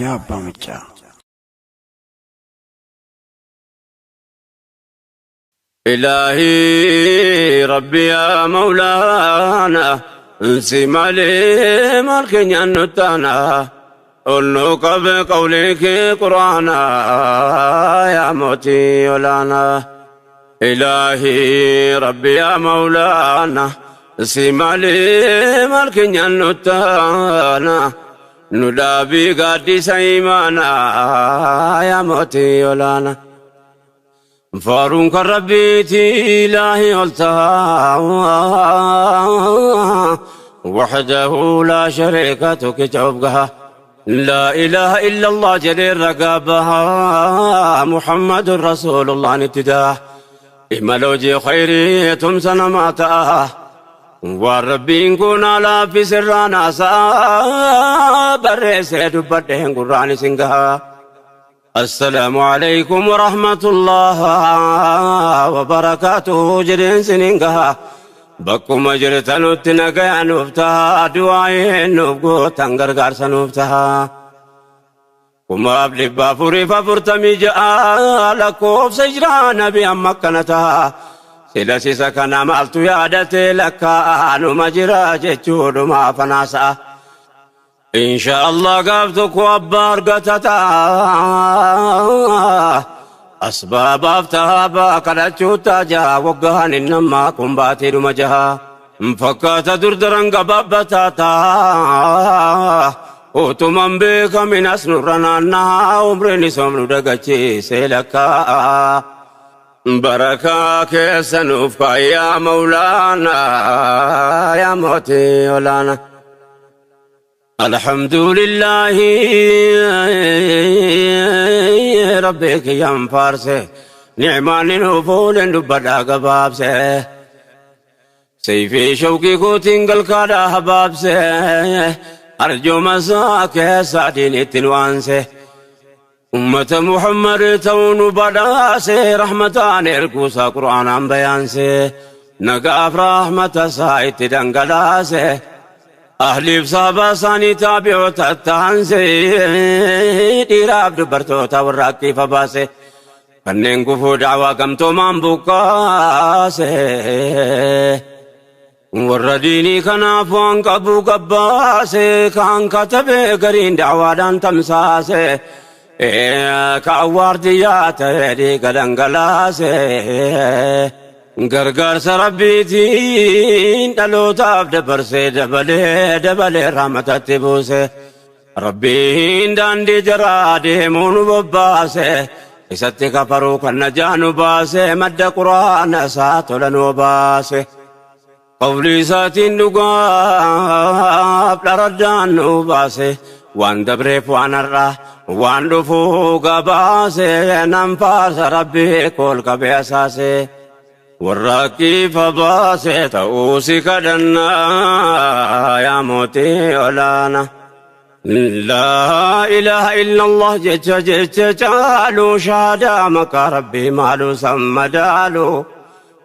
Raayyaa Abbaa Maccaa. إلهي ربي يا مولانا انسي مالي مالك نتانا قلنك بقولك قرآنا يا موتي ولانا. إلهي ربي يا مولانا انسي مالي مالك نتانا ندابي قادي سيمانا يا موتي ولانا. فارون كربيتي إلهي قلتها وحده لا شريك تكتبها لا إله إلا الله جليل رقابها محمد رسول الله نتداه إمالوجي خيري تمسنا ما تاه والربي نكون على في سرانا سابر سيد بدهن قرآن سنگها. السلام عليكم ورحمة الله وبركاته جرين سنينها بكم جرتن تنقى نفتها دعاء نبقو تنقر قرس نفتها وما أبلي بافوري فافرتمي جاء لكوف سجران بأمكنتها سلسي سكنا مالتو يادتي لك أنو مجرى جتشود ما فناسا إن شاء الله قافتك وأبار قتتا أسباب أفتها كرتشوتا جا وقهن إنما كنباتي رمجها فكات دردرن قبابتاتا وتمن بك من أسنرنا عمرني سمر دقتي سيلكا بركة كيسنوفك يا مولانا يا موتي ولانا. الحمد لله ربك يا فارسه نعمان نفول دبدا قبابسه سيفي شوقي كوتين قلقادا حبابسه أرجو مساك سعدين تنوانسه أمة محمد تون بداسه رحمتان إركوسا قرآن بيانسه نقاف رحمة سايت دنقلاسه أهلي بصابة ساني تابعو تتانسي ديراب دبرتو تورقي فباسي فنين كفو دعوة قمتو من بقاسي ورديني كنافوان قبو قباسي كان كتبي قرين دعوة دان تمساسي كعوار دياتي دي قدنقلاسي غرغر سربيتين دلوتاف دبرسي دبلي دبلي رحمتتي بوسي ربين داندي جرادي مونو بباسي إستي كفرو كنجانو باسي مد قرآن ساتولنو باسي قولي ساتين نقاب لردانو باسي وان دبريف وان الرا وان دفو قباسي ننفاس ربي كل كبيساسي والراكي فباسي تأوسي كدنا يا موتي ولانا. لا إله إلا الله جت جت جالو شهادة مك ربي مالو سمدالو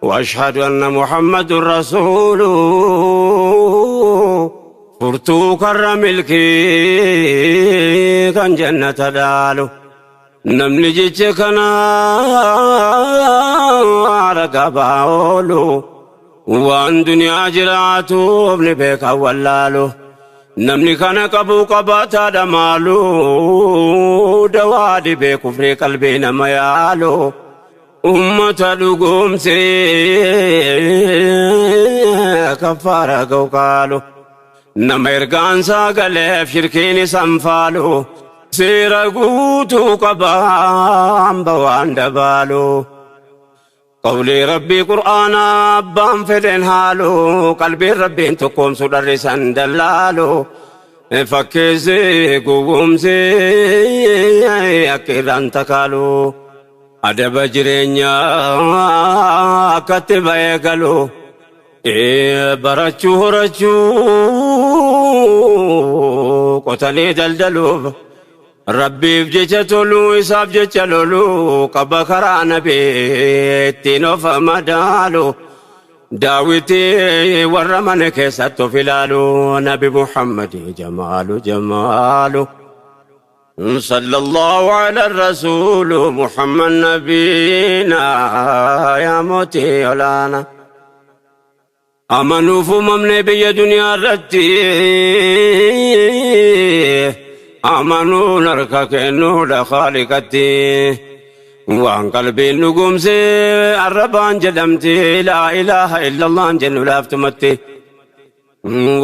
وأشهد أن محمد رسول فرتو كرملكي كان جنة دالو نمني جيتكنا رقباولو وان دنيا جراتو ابن بيك ولالو نمني كان قبو قباتا دمالو دوادي بكفر قلبي نميالو أمة لقوم سي كفارة قوقالو نميرقان ساقلف شركيني سنفالو سيرا قوتو قبام بوان دبالو قولي ربي قرآن أبام فدين هالو قلبي ربي انتقوم سدر سندلالو فكزي قوم زي أكيران تكالو أدب جرينيا كتب يقلو برچو رچو قتلي دلدلو ربي بجتلو إساب جتلو قبكرا نبي تنوف مدالو داوتي ورمن كيسات فلالو نبي محمد جمال جمالو. صلى الله على الرسول محمد نبينا يا موتي ولانا أمنوا فممن بي دنيا رتي أمنوا نركك إنه لخالقتي وعن قلبي نقوم سي الربان جدمتي لا إله إلا الله جن لافتمتي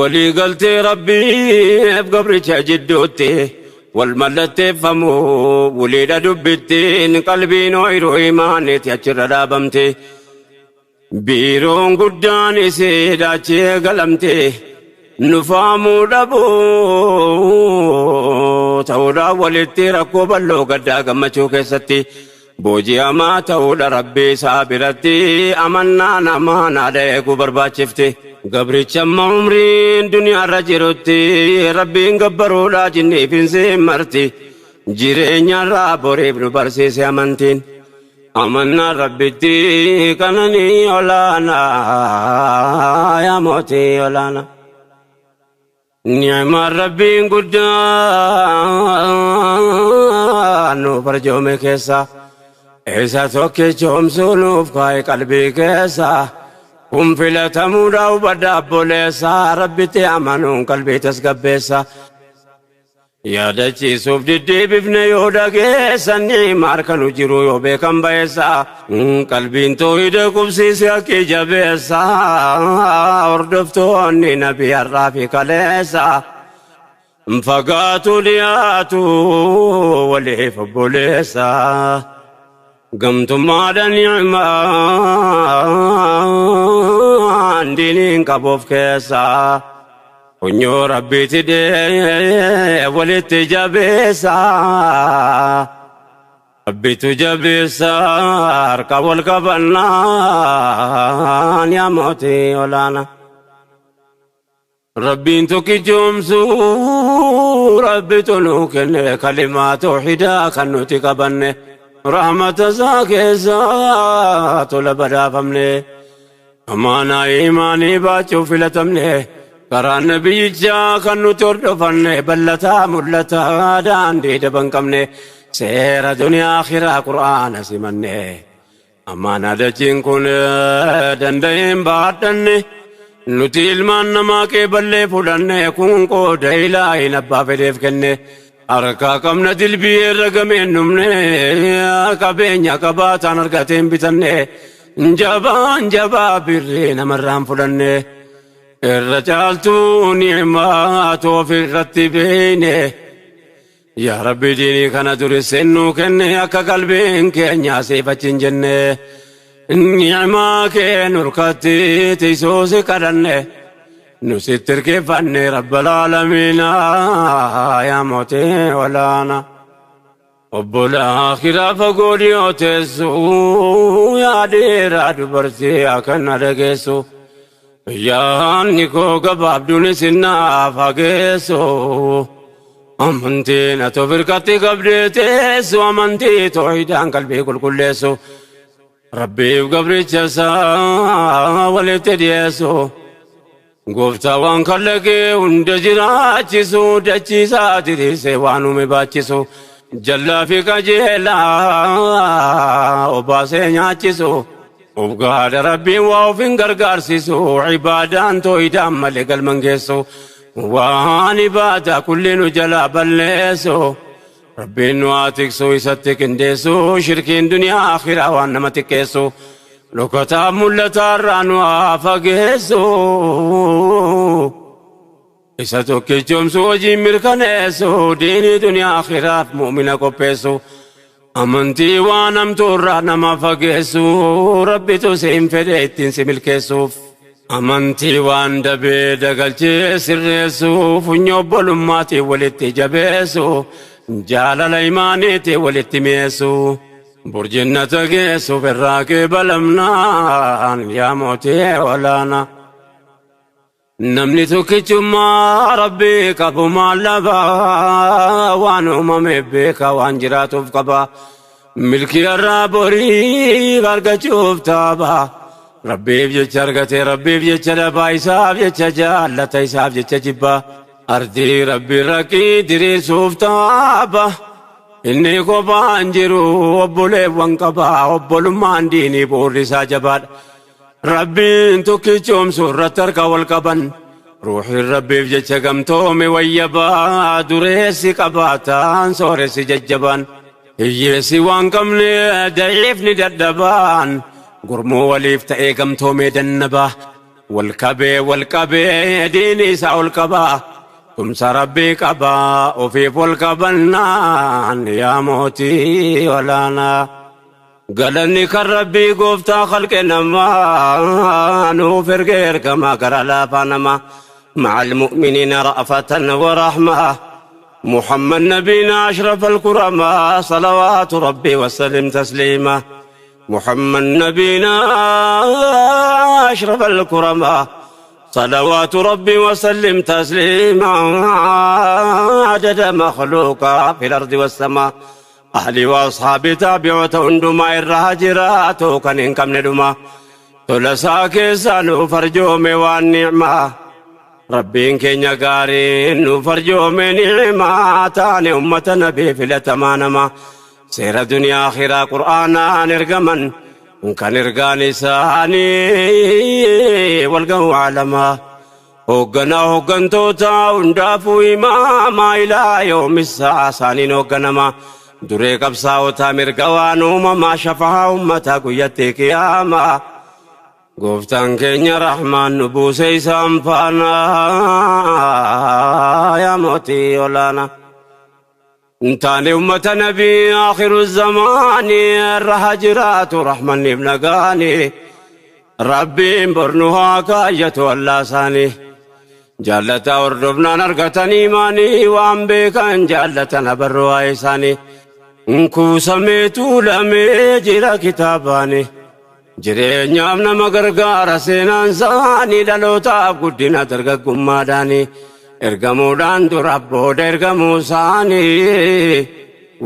ولي قلتي ربي بقبرك جدوتي والملت فمو وليد دبتين قلبي نوير إيماني تأجر رابمتي بيرون قداني سيداتي قلمتي نفامو دبو تورا ولتي ركوب اللو قدا قمتو كيستي بوجي أما تورا ربي سابرتي أمنا نمانا ديكو برباچفتي قبري چم عمرين دنيا رجرتي ربي قبرو لا جني فين مرتي جيرين رابوري ابن برسيس أمنتين أمنا ربتي كنني ولانا يا موتي ولانا نعم ربي قدان فرجو میں کیسا ایسا تو کہ چوم سنوف کائے قلبی کیسا هم فلتمودا وبدا بوليسا ربتي أمنون قلبي تسقبيسا يا دچي سوف ددي بفن يودا كيسا نعم أركنو جرو يوبي كم بيسا قلبي انتو يدكم سيسا كي جبيسا وردفتوني نبي الرافي كليسا فقاتو لياتو وليف بوليسا قمت ما نعمان دينين كبوف كيسا ونيو ربي تدي ولدت جبيسا ربي تجبيسا اركب الكبنان يا موتي ولانا ربي انتو كي جمسو ربي تنوكن كلمات وحدا كنوتي كبني رحمة زاكي لبدا فمني أمانا إيماني باتشو فلتمني كران نبي جا كنو تردفني بلتا ملتا داندي دبنكمني سير دنيا آخرة قرآن سمني أمانا دجين كون دندين باتني نتي المان نما كي بلي فلني كون كو ديلاي نبا فديف كني أركا كم ندل بير رقمين نمني كبين كباتان أركتين بتني جبان جبا برين مرام فلني الرجال نعمات وفي الرتبين يا ربي ديني كان درسنو كني أكا قلبين كن سيفة جنة نعمة كن ركتي تيسوس كرني نستر كيفني رب العالمين يا موتي ولانا رب الآخرة فقول يوتسو يا دير أدبرتي أكن رقسو يا نيكو قباب دون سنا فقسو أمنتي نتفرقتي قبلتي أمنتي توحيدان قلبي كل كلسو ربي وقبري جسا ولتديسو گفتا وان کلگے اند جراچسو دچی ساتری سے وانو میں باچسو جلا فی کجیلا اوباسے nyaachisو وبقاد ربي واوفين غرغارسيسو عبادان تو إدام ملك المنجسو وان عبادة كل نجلا بلسو ربي نواتكسو يستك اندسو شركين دنيا آخرة وان نمتكسو لوكتا ملتا رانو آفاقسو إساتوكي جمسو وجي مركنسو ديني دنيا آخرة مؤمنة كوبسو أمنتي وانم تورا نما فقسو ربي تسيم فديتين سملكسو أمنتي وان دبي دقلتي سرسو فنيو بولماتي ولتي جبسو جالل إيمانيتي ولتي ميسو برجنة قيسو في الراكب الأمنان يا موتي ولانا نمني توكي ربي كفو ما لبا وانو مامي بيكا وانجراتو فقبا ملكي الرابوري غرقة شوف تابا ربي بجي شرقتي ربي بجي شلبا إساب جي جالة إساب جي جبا Ardii rabbi rakkii diriirsuuf taaba. Inni kophaan jiru obboleewwan qaba. Obbolummaan diinii bu'uurri isaa jabaadha. Rabbiin tokkichoomsu irratti harka wal qaban. Ruuxiin rabbiif jecha gamtoome wayyabaa. Dureessi qabaataan sooressi jajjabaan. Hiyyeessi waan qabne daciifni dadhabaan. Gurmuu waliif ta'ee gamtoomee dannabaa. Wal qabee diinii isaa ol qabaa. Tumsa rabbii qabaa ofiif wal qabannaan yaa mootii olaanaa. Galanni kan rabbii gooftaa khalqe namaa nuuf ergee ergamaa gara laafaa namaa. مع المؤمنين رأفة ورحمة محمد نبينا أشرف الكرماء صلوات ربي وسلم تسليما. محمد نبينا أشرف الكرماء صلوات ربي وسلم تسليما. عدد مخلوقا في الأرض والسماء أهلي وأصحابي تابعوا عندما الرهاجرات كان إنكم ندما تلساك سانو فرجومي والنعمة ربين كينيا قارين فرجومي نعمة تاني أمة نبي في الأتمانما سير دنيا آخرة قرآنا نرقمن كان إرقاني ساني والقو عالما هوغنا هوغنتوتا وندافو إماما إلى يوم الساعة ساني نوغنما دري قبصاوتا مرقوان أمما شفاها أمتا قيتي قياما قفتان كينيا رحمن نبوسي سامفانا يا موتي ولانا انتاني أمة نبي آخر الزمان الرهجرات رحمن ابن قاني ربي برنها كاية واللاساني جالتا وردبنا نرقتني ماني وان بكان جالتا نبروا إيساني انكو سميتو لمي جرا كتاباني jireenyaaf nama gargaara seenaan isaanii dhalootaaf guddina dargaggummaadhaani ergamuudhaan dura booda ergamuu isaanii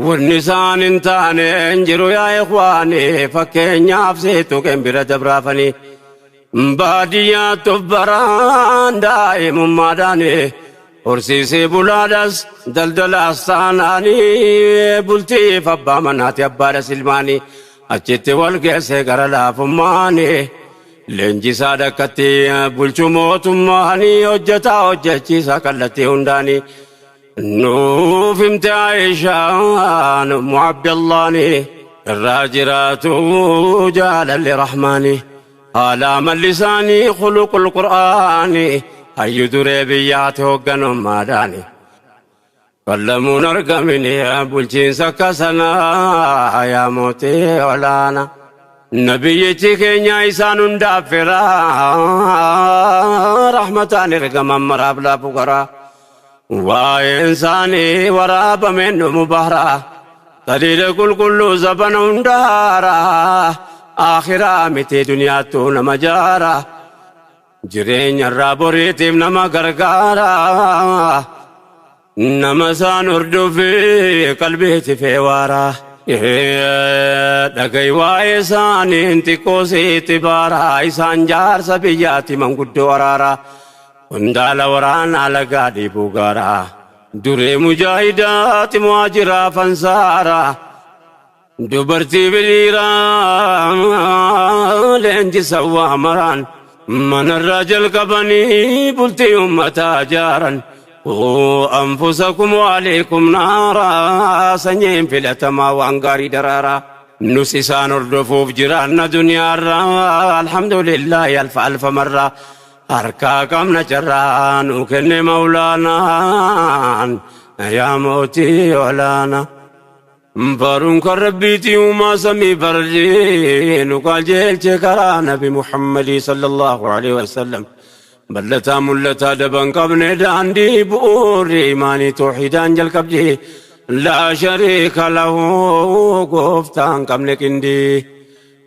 wanni isaan hin taane hin jiru yaa ikhwaani fakkeenyaaf seetu bira dabraafanii baadiyyaatti of baraan daa'imummaadhaani horsiisee bulaadhas daldalaas taanaanii bultiif abbaa manaati abbaadhas ilmaanii achitti wal geesse gara laafummaani leenjisaa dhakkatti bulchuu mootummaanii hojjetaa hojjechiisaa kallattii hundaanii nuuf himte Aayishaan Ummu Abdallaani irraa jiraatu jaalalli rahmaani haala amalli isaanii khuluqul qur'aani hayyu duree biyyaatti hoogganummaadhaani. Kallamuun argamini bulchiinsa akka sanaa yaa mootii olaanaa. Nabiyyichi keenya isaan hundaaf firaa rahmataan ergaman maraaf laafu garaa. Waa'een isaanii waraabameen dhumu bahraa taliila qulqulluu zabana hundaaraa akhiraa miti duniyaattuu nama jaaraa jireenya irraa boriitiif nama gargaaraa. Nama isaan hordofee qalbiitti feewaaraa. Dhaga'i waa'ee isaaniin xiqqoo sitti baaraa. Isaan jaarsa biyyaatti manguddoo araaraa. Hundaala waraanaa lagaa dhiibuu gaaraa. Duree mujaahidaatti muhaajiraa fansaaraa. Dubartii biliiraa leenjisa waa maraan. Manarraa jalqabanii bultii uummataa jaaran. قوا أنفسكم وعليكم نارا سنين في الأتما وأنقاري درارا نسيسان الرفوف جيران دنيا الحمد لله ألف ألف مرة أركاكم نجران وكن مولانا يا موتي ولانا بارونك ربيتي وما سمي فرجين وقال جيل شكرا نبي محمد صلى الله عليه وسلم بلتا ملتا دبن قبن داندي بؤور إيماني توحيدان جل قبدي لا شريك له قفتان قبن كندي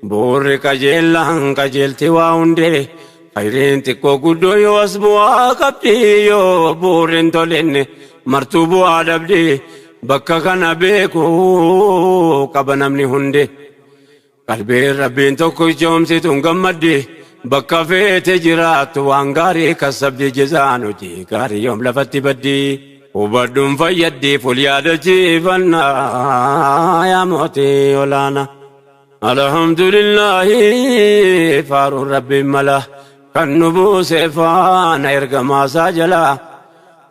بور كجيلان كجيلتي واوندي خيرين تكو قدو يوسبوا قبدي يو بورين تولين مرتوبو عدبدي بكا كان بيكو قبن أمني هندي قلبي ربين توكو جومسي تنقمدي Bakka feete jiraattu waan gaarii kasabdi jizaan hojii gaarii yoom lafatti baddi. Hubadhuun fayyaddiif ol yaadachiifannaa yaa mootii olaanaa. Alhamdulillahi faaruun rabbiin mala kan nu buuse faana ergamaasaa jalaa.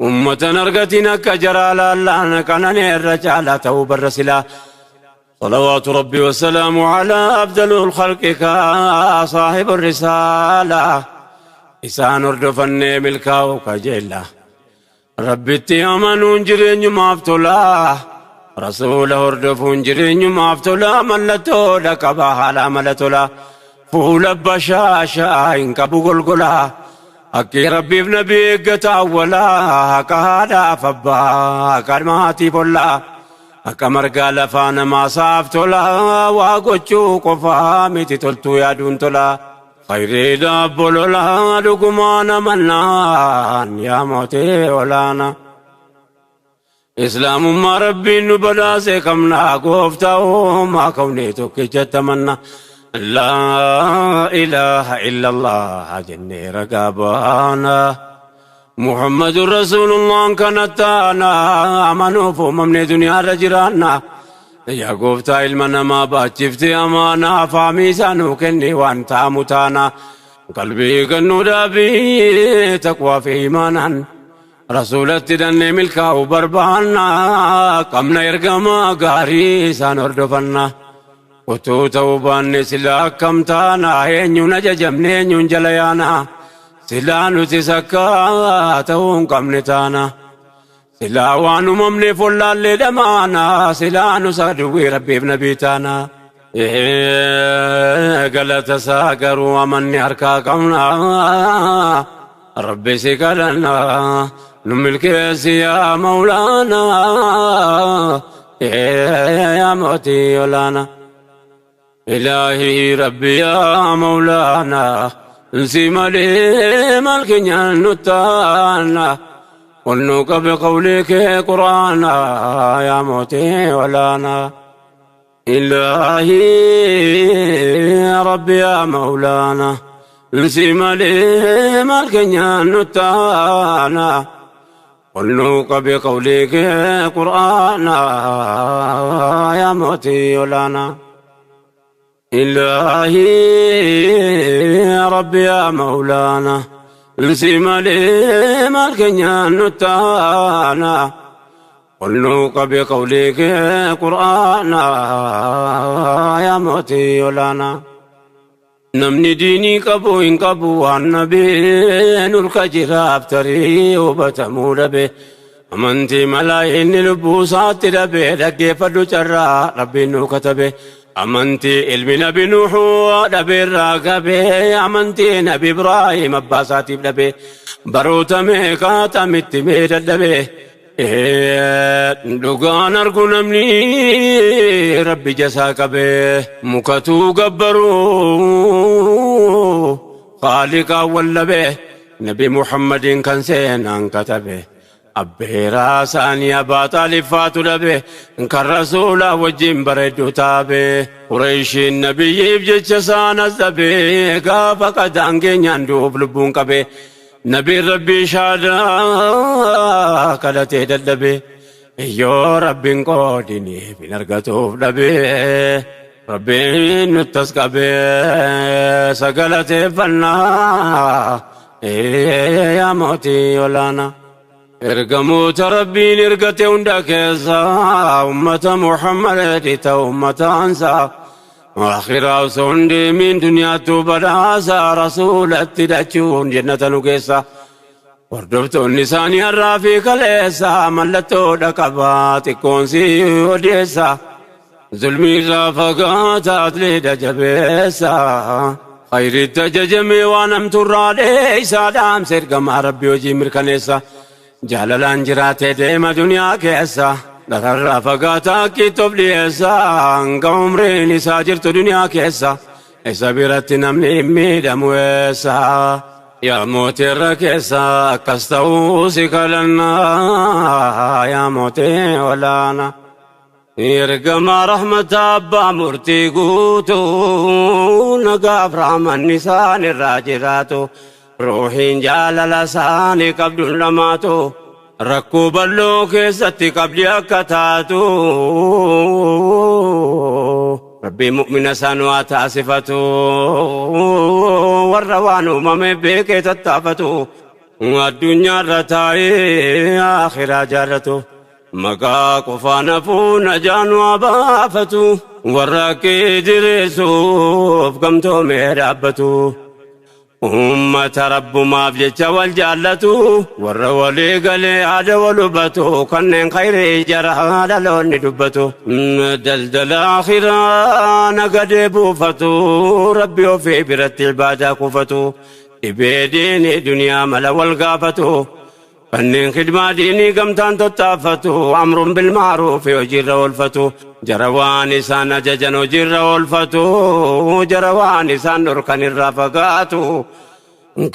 Ummatan argatiin akka jaraa laallaan kanaan irra caalaa ta'uu barra silaa. صلوات ربي والسلام على أفضل الخلق صاحب الرسالة إسان أردفني ملكاو كجيلا ربي أمنون جرين مافتولا رسول أردفون جرين مافتولا ملتو لكبا لا ملتولا فول بشاشا إنك بقلقلا أكي ربي بنبي قتاولا كهذا فبا كرماتي بولا Akka margaa lafaa namaa saaf tola waa gochuu qofaa miti toltuu yaaduun tola. Khayriidha bololaa dhugumaa namannaan yaa mootii olaanaa. Islaamummaa rabbiin nu badhaase qabnaa gooftaa uumaa kawnee tokkicha tamanna. Laa ilaaha illallah jennee ragaa baana. محمد رسول الله كانت أنا أمنوا فمن دنيا رجرانا يا قفتا علمنا ما باتشفتي أمانا فاميسانو كني وانت متانا قلبي كنو دابي تقوى في إيمانا رسولة دني ملكا وبربانا قمنا يرقما قاري سانوردفنا وتو توبان سلا كمتانا هنيو نججمني نجليانا Silaa nuti sakkaa ta'uu hin qabne taana. Silaa waan uumamne follaallee dhamaana. Silaa nu saduwwee rabbiif nabii taana. Galata isaa garuu amanni harkaa qabna. Rabbi si kadhanna. Nu milkeessi yaa Mawlaana. Yaa mootii olaanaa. Ilaahii Rabbi yaa Mawlaana. انسي مالي مالك نتانا ونوك بقولك قرانا يا موتي ولانا إلهي ربي يا مولانا انسي مالي مالك نتانا ونوك بقولك قرانا يا موتي ولانا إلهي ربي يا مولانا انسي مالي مالك نتانا ونوك بقولك قرانا يا موتي ولانا نمني ديني قبو إن قبو النبي نلك جراب تري وبتمول به أمنتي ملايين لبوسات ربي لكيف الجرى ربي نكتبه أمنتي علم نبي نوح نبي الراقبي أمنتي نبي إبراهيم أباساتي نبي بروت ميقات متمير النبي لقان أرجو نمني ربي جساك به مكتو قبرو خالق أول به نبي محمد كان سينان كتبه أبي راساني أبا طالب فاتو لبه كالرسول وجين بردو تابه قريش النبي بجتشسان الزبي قافك دانجين يندوب لبون كبه نبي ربي شادا كالتي دلبه يو ربي قودني بنرقتوف لبه ربي نتسكبه سقلتي فنا يا موتي ولانا Ergamoota Rabbiin ergate hunda keessaa ummata Muhammad ta'u ummata ansaa akhiraa osoo hin deemin duniyaattu badhaasa rasuulatti dhachuun jannata nu keessa hordoftoonni isaanii har'aa fi kaleessa mallattoodha qabaa xiqqoon si odeessa zulmii irraa fagaataa atleedha jabeessa khayritti ajajamee waan hamturraa dheeysaa dhaamsa ergamaa Rabbii hojii mirkaneessa. Jaalalaan jiraatee deema duniyaa keessa dhararraa fagaataa akkiitti of dhiyeessa hanga umriin isaa jirtu duniyaa keessa isa biratti namni hin miidhamu eessa yaa mootii irra keessa akkas ta'uu si kadhannaa yaa mootii olaanaa. Ergamaa rahmata abbaa murtii guutuu nagaaf rahmanni isaan irraa jiraatu ruuhiin jaalala isaanii qabduun dhamaatu rakkoo bal'oo keessatti qabdi akka taatu Rabbii mu'mina isaan waa taasifatu warra waan uumame beekee tattaafatu addunyaarra taa'ee akhiraa jaallatu maqaa qofaan hafuu najaan waa baafatu warra kee jireessuuf gamtoomee dhaabbatu. Uummata rabbumaaf jecha wal jaallatu warra walii galee aada wal hubatu kanneen khayrii jara dhaloonni dubbatu. Daldala akhiraa nagadee buufatu rabbi ofii biratti ibaadaa kuufatu dhibee diinii duniyaa mala wal gaafatu. Kanneen khidmaa diinii gamtaan tottaafatu amruun bilmaaruufi hojiirra oolfatu jara waan isaan ajajan hojiirra oolfatu jara waan isaan dhorkan irraa fagaatu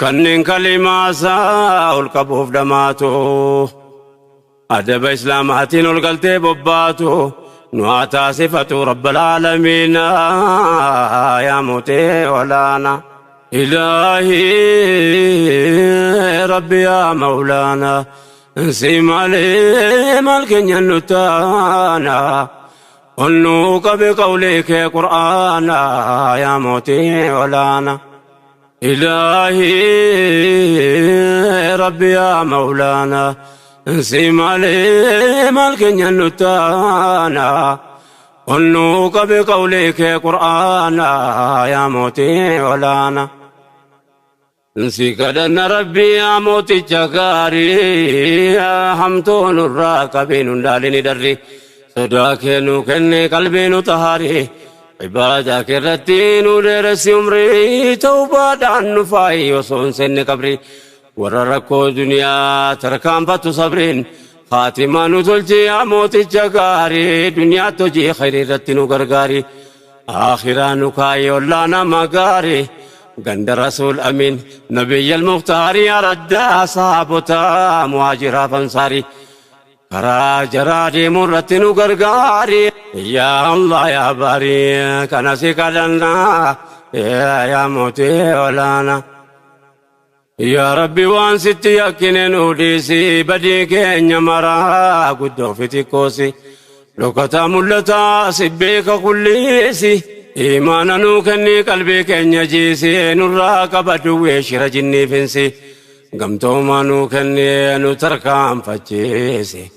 kanneen kalimaasaa ol qabuuf dhamaatu adaba islaamaatiin ol galtee bobbaatu nu haa taasifatu rabbal aalamiina yaa mootee olaana. إلهي ربي يا مولانا سيمالي مالك نتانا قلنوك بقولك قرآنا يا موتي ولانا. إلهي ربي يا مولانا سيمالي مالك نتانا قلنوك بقولك قرآنا يا موتي ولانا. سكدن ربي يا موتي جغاري همتون الراكبين دالني دري صداك نوكني قلبي نطهاري عبادك الرتين ودرس عمري توبة عن نفاي وصون سن قبري ورركو دنيا تركان فتو صبرين خاتمة نتلتي يا موتي جغاري دنيا تجي خير رتين وغرغاري آخرا نكاي ولانا مغاري قند رسول أمين نبي المختار يا ردا صحابتا مهاجرا فانصاري كرا جرادي مرتين وغرغاري يا الله يا باري كنسي كدنا يا موتي ولانا. يا ربي وان ستي يكنن وديسي بدي كين مرا قدو في كوسي لوكتا ملتا سبيك كليسي إيمانا نوكني قلبي كن يجيسي نراك بدوي شر جني فنسي قمتو ما نوكني نتركام فجيسي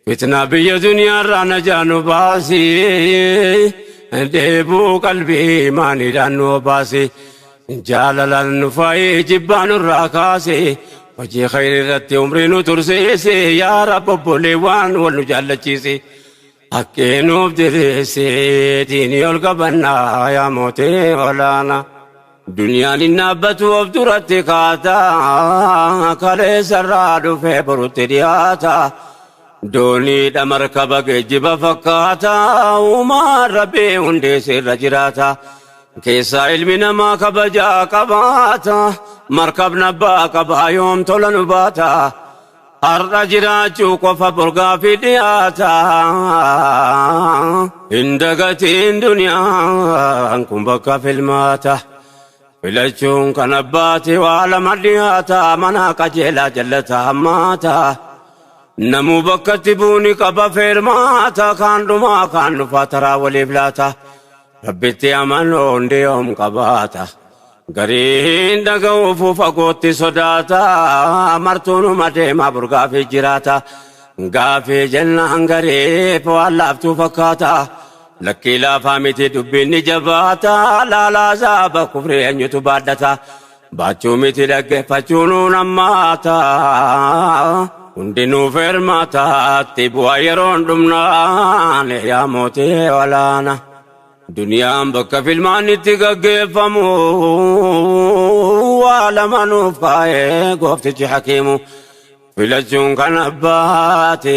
فتنة بي دنيا رانا جانو باسي ديبو قلبي ماني دانو باسي جالل النفاي جبان الراكاسي وجي خير رتي عمري نترسيسي يا رب بوليوان ونجالتشيسي حقين بدرسي ديني القبنا يا موتي ولانا. دنيا للنبت وابدرت كاتا كاليس الراد في برترياتا دوني دمركبك جب فكاتا وما ربي هندي سر جراتا كيسا علمنا ما كبجا كباتا مركب نبا كبا يوم تولن باتا har'a jiraachuu qofa borgaa fi dhiyaata. Hin dagatiin duniyaan kun bakka filmaata. Filachuun kan abbaati waa lama dhiyaata. Mana qajeelaa jallata hammaata. Namuu bakkatti buuni qaba feermaata. Kaan dhumaa kaan dhufaa taraa waliif laata. Rabbitti amanuu hundi yoom qabaata. Gariin dhaga'uuf fagootti sodaata. Martuunuma deemaa burgaafii jiraata. Gaafii jennaan gariif waan laaftuu fakkaata. Lakkii laafaa miti dubbiin ni jabaata. Laalaa zaaba kufrii eenyutu baadhata. Baachuu miti dhaggeeffachuu nuun hammaata. Hundinuu feermaata. Itti bu'aa yeroon dhumnaan yaa mootii olaana. Duniyaan bakka filmaan itti gaggeeffamu waa lama nuuf kaa'ee gooftichi hakiimu. Filachuun kan abbaati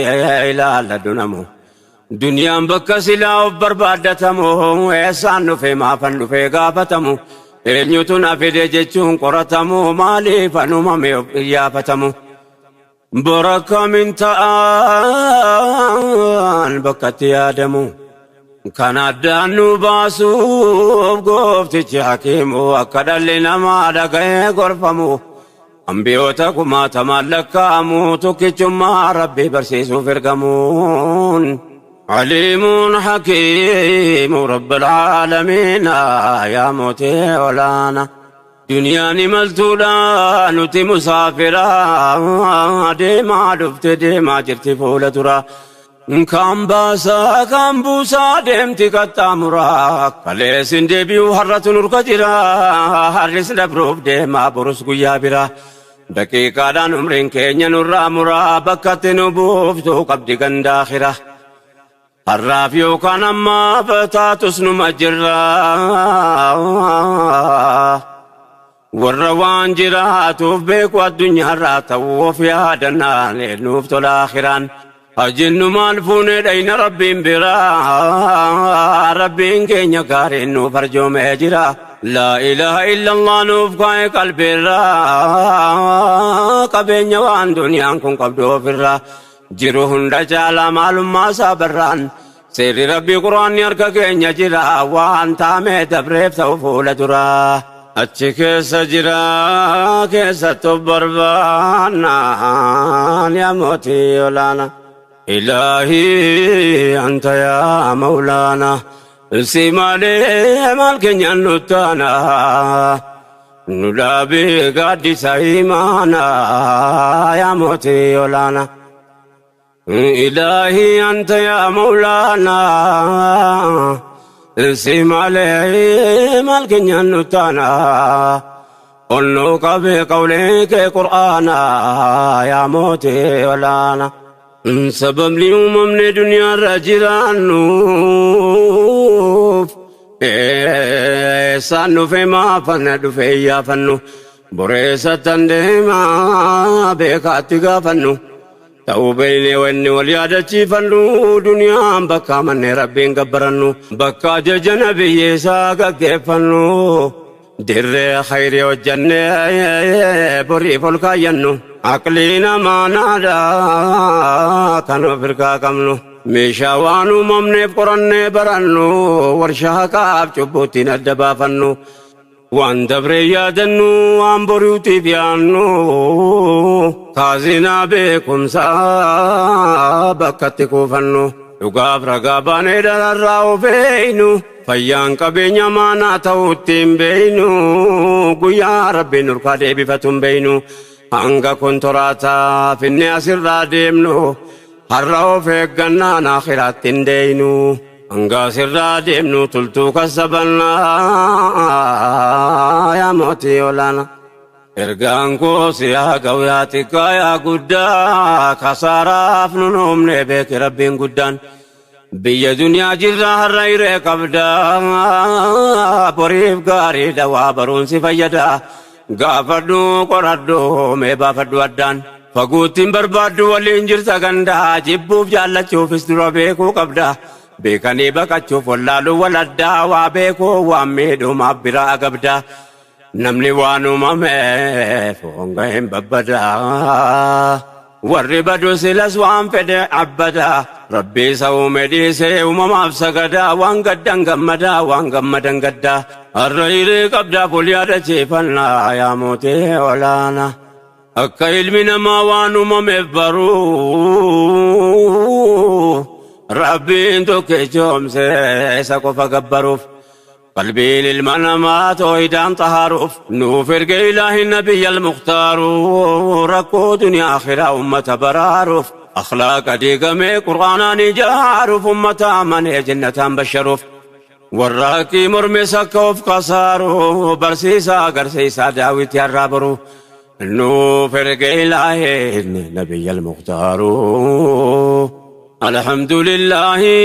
ilaalladhu namu. Duniyaan bakka silaa of barbaaddatamu eessaan dhufee maafan dhufee gaafatamu. Eenyutu na fide jechuun qoratamu maaliif anumame of iyyaafatamu. Bora min ta'an bakkatti yaadamu. Kan addaan nu baasuuf gooftichi hakiimu akka dhalli namaa dhaga'ee gorfamu. Ambiyoota kumaatamaan lakkaa'amu tokkichummaa Rabbii barsiisuuf ergamuun. Aliimuun hakiimu Rabbil aalamiina yaa mootii olaana. Duniyaan imaltuudha nuti musaafira deemaa dhufte deemaa jirti fuula dura. Kan baasaa kan buusaa deemti qaxxaamuraa. Kaleessin deebi'u har'atu nurka jira. Har'is dabruuf deemaa borus guyyaa bira. Daqiiqaadhaan umriin keenya nurraa muraa bakkatti nu buuftu qabdi gandaakhira. Har'aaf yookaan ammaaf taatus numa jirra. Warra waan jiraatuuf beeku addunyaarraa ta'uu of yaadannaan nuuf tola akhiraan. Hajinnu maal fuunee dhayna Rabbiin biraa. Rabbiin keenya gaariin nuuf arjoomee jira. Laa ilaaha illallah nuuf kaa'e qalbiirraa. Qabeenya waan duniyaan kun qabdu ofirraa. Jiru hunda caalaa maalummaa isaa barraan. Seerri Rabbii Quraanni harka keenya jira. Waan taamee dabreef ta'u fuula duraa. Achi keessa jira keessattu barbaannaan yaa mootii olaana. Ilaahii anta yaa mawlaana. Si malee maal keenyaan nuttaana. Nu dhaabee gaaddisa imaana yaa mootii olaana. Ilaahii anta yaa mawlaana. Si malee maal keenyaan nuttaana. Onnoo qabee qawlee kee Qur'aana yaa mootii olaana. Sababni uumamne duniyaarra jiraannuuf eessaan dhufe maafanna dhufe iyyaafannu boreessattan deemaa beekaatti gaafannu ta'uu beeynee wanni wal yaadachiifannu duniyaan bakka mannee Rabbiin gabbarannu bakka ajaja nabiyyeessaa gaggeeffannu dirree khayrii hojjannee boriif ol kaayyannu. Aqlii namaa naadhaa kan of hirkaa qabnu. Meeshaa waan uumamneef qorannee barannu warshaa haqaaf cubbuuttiin adda baafannu. Waan dabree yaadannu waan boriutiif yaannu kaazinaa beekumsaa bakkatti kuufannu. Dhugaaf ragaa baanee dararraa of eeynu. Fayyaan qabeenya maanaa ta'uutti hin beeynu. Guyyaa Rabbiin nurkaa deebifatu hin beeynu. Hanga kontoraataa finne asirraa deemnu har'a of eeggannaan akhiraatti hin deeynu. Hanga asirraa deemnu tultuu kassabannaa yaa mootii olaana. Ergaan koo si haa ga'u yaa xiqqaa yaa guddaa kasaaraaf nun uumne beeki Rabbiin guddaan. Biyya duniyaa jirra har'a hiree qabdaa boriif gaariidha waa baruun si fayyada. Gaafadhu qoradhu mee baafadhu addaan. Faguuttiin barbaaddu waliin jirta gandaa jibbuuf jaallachuufis dura beekuu qabda. Beekanii baqachuuf wallaaluu waladdaa waa beekuu waan miidhumaaf biraa qabda. Namni waan uumameef honga hin babbadaa. Warri badu silas waan fedhe abbadaa. Rabbi isa uume dhiisee uumamaaf sagadaa. Waan gaddan gammadaa waan gammadan gaddaa. Har'a hiree qabdaa fuul yaadachiifannaa yaa mootii olaana. Akka ilmi namaa waan uumameef baruu. Rabbiin tokkichoomsee isa qofa gabbaruuf. Qalbiin ilma namaa toohidaan xahaaruuf. Nuuf erge ilaahi nabiyya al-mukhtaaru rakkoo duniyaa akhiraa ummata baraaruuf. Akhlaaqa diigamee Qur'aanaan ijaaruuf ummata amanee jannataan basharuuf. Warra haqqii mormes akka of kasaaru barsiisaa agarsiisaa daawwitii har'aa boru. Nuuf erge ilaahi nabiyya al-mukhtaaru. Alhamdulillahi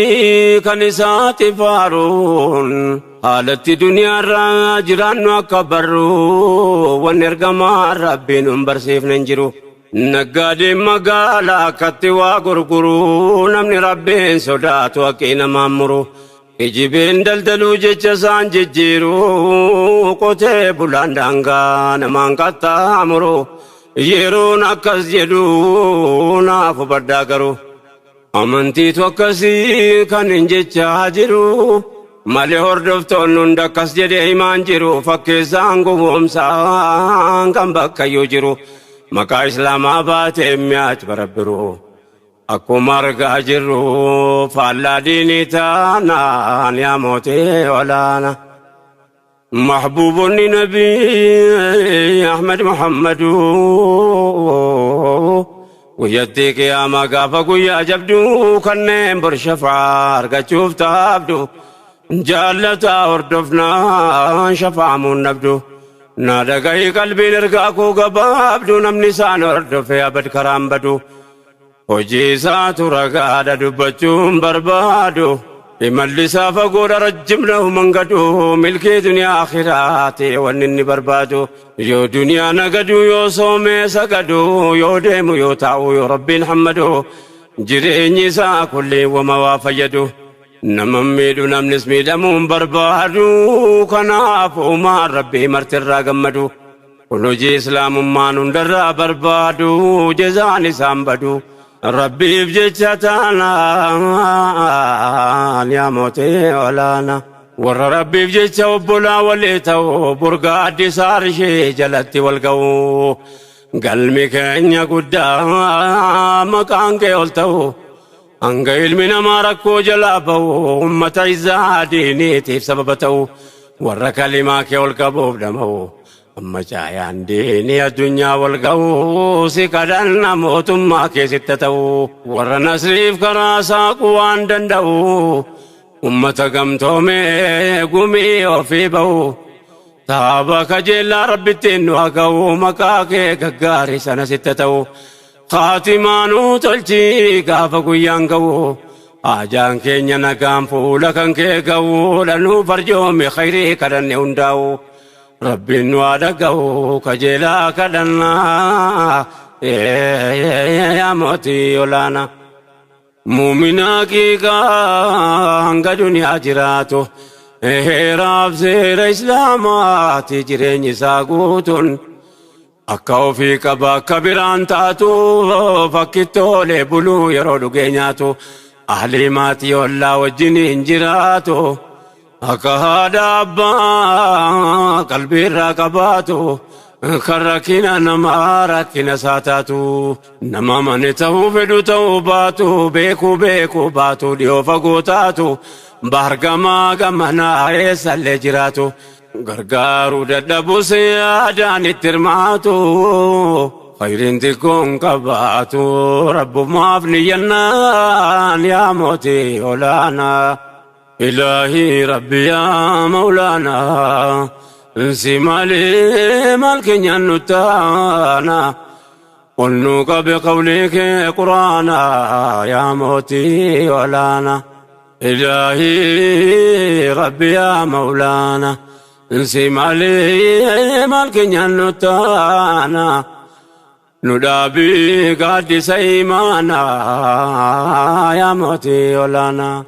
kan isaati faaruun haalatti duniyaarra jiraannu akka barru wanni ergamaa Rabbiin nun barsiifne hin jiru. Naggaadeen magaalaa akkatti waa gurguru namni Rabbiin sodaatu haqqii namaan muru. Kijibeen daldaluu jecha isaan jijjiiru qotee bulaan daangaa namaan qaxxaamuru. Yeroon akkas jedhu naaf hubadhaa garuu. Amantiitu akkasii kan hin jechaa jiru. Malee hordoftoonni hunda akkas jedhee himaan jiru. Fakkeessaan gowwoomsaan kan bakkayyuu jiru. Maqaa Islaamaa baatee mi'aach barabbiru. Akkuma argaa jirru faallaa diinii taanaan yaa mootii olaana. Mahbuubonni Nabii Ahmad Muhammadu guyyattii qiyaamaa gaafa guyyaa jabduu kanneen bor shafaa argachuuf taabdu jaallataa hordofnaan shafaamuun dhabdu. Na dhagahi qalbiin ergaa koo gabaabdu namni isaan hordofe abad karaan badu. Hojii isaatu ragaadha dubbachuun barbaadu. Imalli isaa fagoodha rajjimna mangadu milkii duniyaa akhiraati wanni inni barbaadu. Yoo duniyaa nagadu yoo soomee sagadu yoo deemu yoo taa'u yoo rabbiin hammadu jireenyi isaa kulli wama waa fayyadu. Nama miidhu namnis miidhamuun barbaadu kanaaf uumaan rabbii martirraa gammadu. Kun hojii islaamummaan hundarraa barbaadu jezaan isaan badu. Rabbiif jecha taanaan yaa mootii olaana. Warra Rabbiif jecha obbolaa walii ta'u burgaa addisaa ishee jalatti wal ga'u. Galmi keenya guddaa maqaan kee ol ta'u. Hanga ilmi namaa rakkoo jalaa ba'u ummata izzaa diiniitiif sababa ta'u. Warra kalimaa kee ol qabuuf dhama'u. Amma caayaan diinii addunyaa wal ga'u si kadhanna mootummaa keessitti ta'u. Warra nasriif karaa saaquu waan danda'u. Ummata gamtoomee gumii ofii ba'u. Taaba kajeellaa rabbittiin nu haa ga'u maqaa kee gaggaarii sana sitti ta'u. Khaatimaanuu tolchii gaafa guyyaan ga'u. Ajaan keenya nagaan fuula kan kee ga'u dhanuu farjoome khayrii kadhanne hundaa'u. Rabbiin nu haa dhaga'u kajeelaa kadhannaa yaa mootii olaanaa. Muuminaa qiiqaa hanga duniyaa jiraatu heeraaf seera islaamaati jireenyi isaa guutuun akka ofii qaba akka biraan taatu fakkittoolee buluu yeroo dhugee nyaatu ahlii maatii ollaa wajjin hin jiraatu akka haadha abbaa qalbiirraa qabaatu kan rakkina namaa rakkina isaa taatu nama mane ta'uu fedhu ta'uu baatu beekuu beekuu baatu dhiyoo fagoo taatu baargamaa gamanaa eessallee jiraatu gargaaruu dadhabus yaadaan itti hirmaatu khayriin xiqqoon qabaatu rabbumaaf niyyannaan yaa mootii olaanaa. Ilaahii Rabbi yaa Mawlaanaa si malee maal keenyaan nu taana ol nu qabe qawlii kee quraanaa yaa mootii olaanaa. Ilaahii Rabbi yaa Mawlaanaa si malee maal keenyaan nu taana nu dhaabii gaaddisa imaanaa yaa mootii olaanaa.